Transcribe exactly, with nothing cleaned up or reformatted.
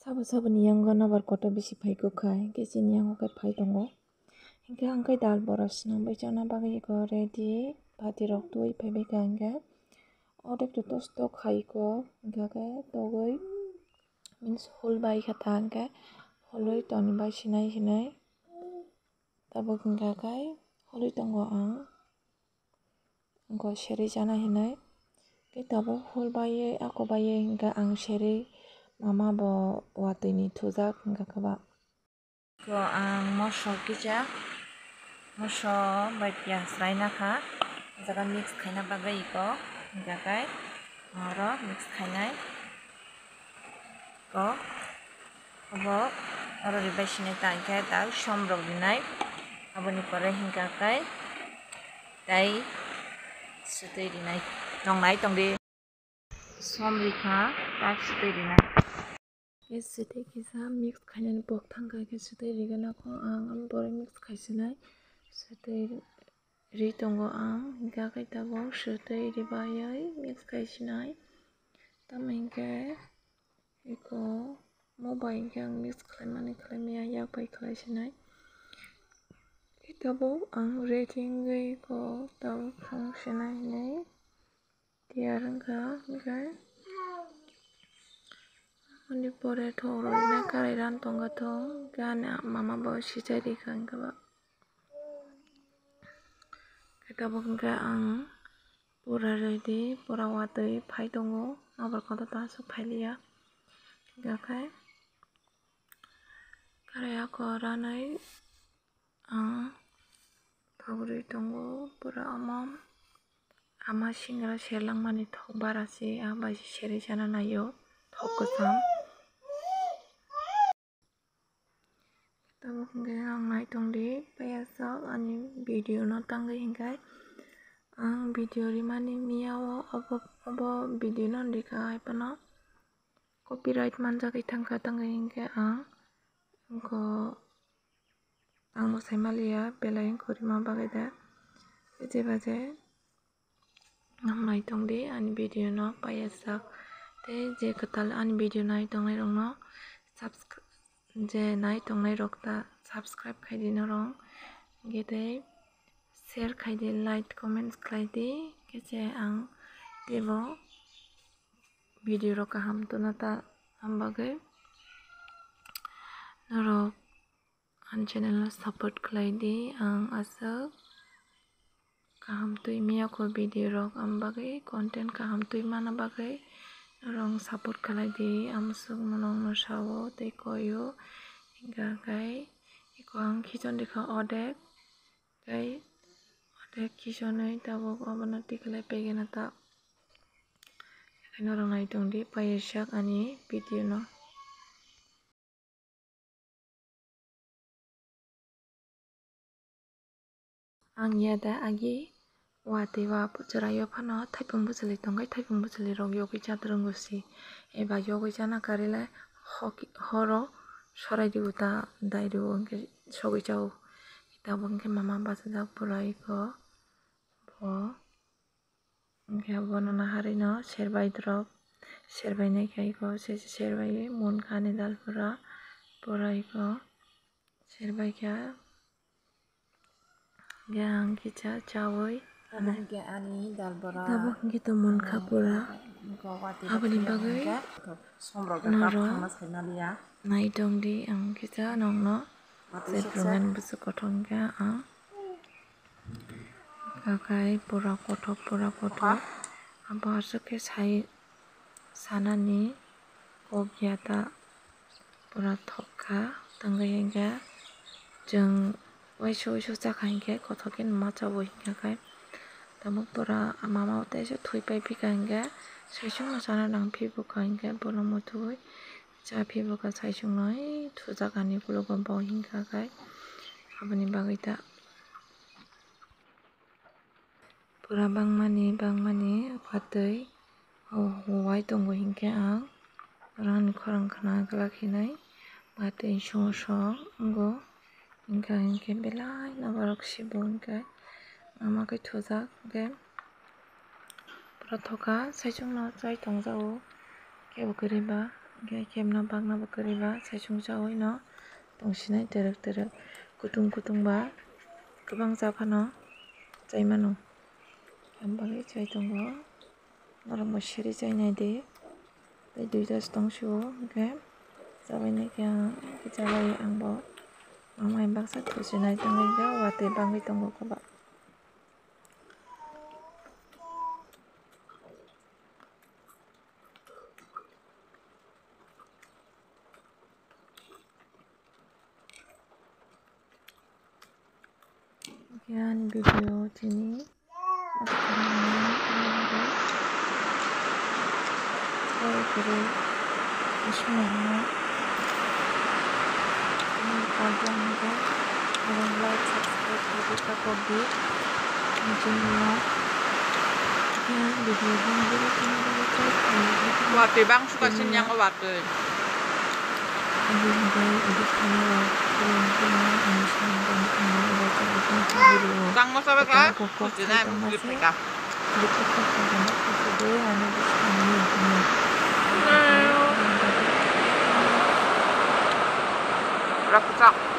Sabo saboni yango nobar kotor bisi phai kuk khai, hingke chini yango khe phai tongo. Hingke ang khe dal bora swnam bai chana bagwi eko ready, bati rok twi phai bai kha hingke. Odek to tos tok khai eko, hingke khe togwi means hol bai kha ta hingke holoi toni bai sinai sinai. Tabuk hingka khe holoi tongo ang. Wngkha seri chana hinwi. Tei tabuk hol baiwi, ako baiwi hingkha ang seri mama bo watwi ni thujak hingkha khe ba. Ko ang moso kisa, moso bai piyaj raina kha. O jaga mix khaina bagwi iko hingkha khe oro mix khainai. Ko obo oro ribai sinai ta hingkhe ta som rok rinai. Aboni pore hingkha khe tei swtwi rinai, nong nai tong di. Som rikha, tak swtwi rinai. Khe swtwi kisa mix khainani pok thang kha khe swtwi rigana kho ang, ang borok mix khaisinai swtwi ri tongo ang, hingkha khe tabuk swtwi ribai mix khaisinai. Tamo hingkhe eko mo bai hingkhe ang mix khlaimani khlaimaya yak bai khlaisinai. Tabuk ang ready wngwi eko tabuk thang sinai hinwi tiyar wngkha, hingkhe aboni pore thok rok karai ran tongkha thok, hingkhe ani mama bo sichai rikha hingkhe ba. Khe tabuk hingkhe ang pura ready, pura watwi phai tongo, nobar kotor ta aswk phailiya. Hingkhe karai ako ranai ang thok rwi tongo, pura omo ama singra serlangmani thok bara se, ah bai se serwi chana naio thok kwcham. Tabuk hingkhe ang nai tong di, payasok ani video no tangwi hingkhe ang video rimani miya o obo, obo video no rikha hai phano copyright manjagwi thangkha, tangwi hingkhe ang wngkha ang bo sai maliya belai wngkha rima bagwi da, je baje. Nang nai tong di ani video no payasok tei je kwtal ani video nai tongnai rok no subscri-, je nai tongnai rok ta subscribe khai di norok, hingkhe tei share khai di, like, comments khlai di, hingkhe se ang teibo video rok kaham tuna ta, am bagwi norok ani channel no support khlai di, ang aswk kaham twi miyakho video rok, am bagwi content kaham twi mana bagwi norok support khlai di, amswk norok no sao tei koio, hingkha khe eko ang khichon rikha odek, tei odek khichonwi tabuk obono tikhlai pegena ta, norok nai tong di payasok ani video no. Ang ya da agi watwi wa chwraio phano thaipung bwchwlwi tongkhe, thaipung bwchwlwi rok yogwi cha rwngwi si, eba yogwi chana karwi le horo sorai rw ta dai rw hwnkhe sogwi chao. Tabuk hwnkhe mama bachajak bwrwi kho bo. Hingkhe bono naharwi no serbai drop, serbai nai kha eko se serbai munkha ani dal pura, pura eko serbai kha. Hingkhe ang kisa chaui tabuk hingkhe ani dal bora tabuk hingkhe to munkha pura. Aboni bagwi norok nai tong di, ang kisa nokno. Cheprangan bwswk kothok hingkhe ang kakai pura kothok, pura kothok. Abo aswk khe sai sanani kok ya ta pura thok kha. Tangwi hingkhe chwng uaisu uaisu chakha hingkhe kothok khe ma chabo hingkha khe. Tabuk pura mama o teisa thwi pai phika hingkhe saichung no chana nang phibukha hingkhe bono muthubwi cha phibukha saichung no thujak ani ukologo bo hingkha khe aboni bagwi ta. Pura bangmani bangmani watwi huwai tongo hingkhe ang rani khorang khna glak hinwi watwi song song wngo. Hingkha hingkhe belai no borok sibo hingkhe ama khe thujak hingkhe pura thokha saichung no chai tongjago kebo kwrwi ba Hwnkhe khemna bakna bo kwrwi ba, saichung chaui no tongsinai twrwk twrwk, kutung kutung ba kwbangsa phano chai mano. Ang bagwi chai tongo, norok bo siri chai nai di. Tei duita se tong sio, hwnkhe chabai nai khe ang, hwnkhe chabai ang bo. Ang mai baksa thusinai tongwi khe watwi bagwi tongo koba. Ani video tini Watwi bang suka sin yang watwi. Tangma sabai ka, kuchina, kuchina. Rakucha.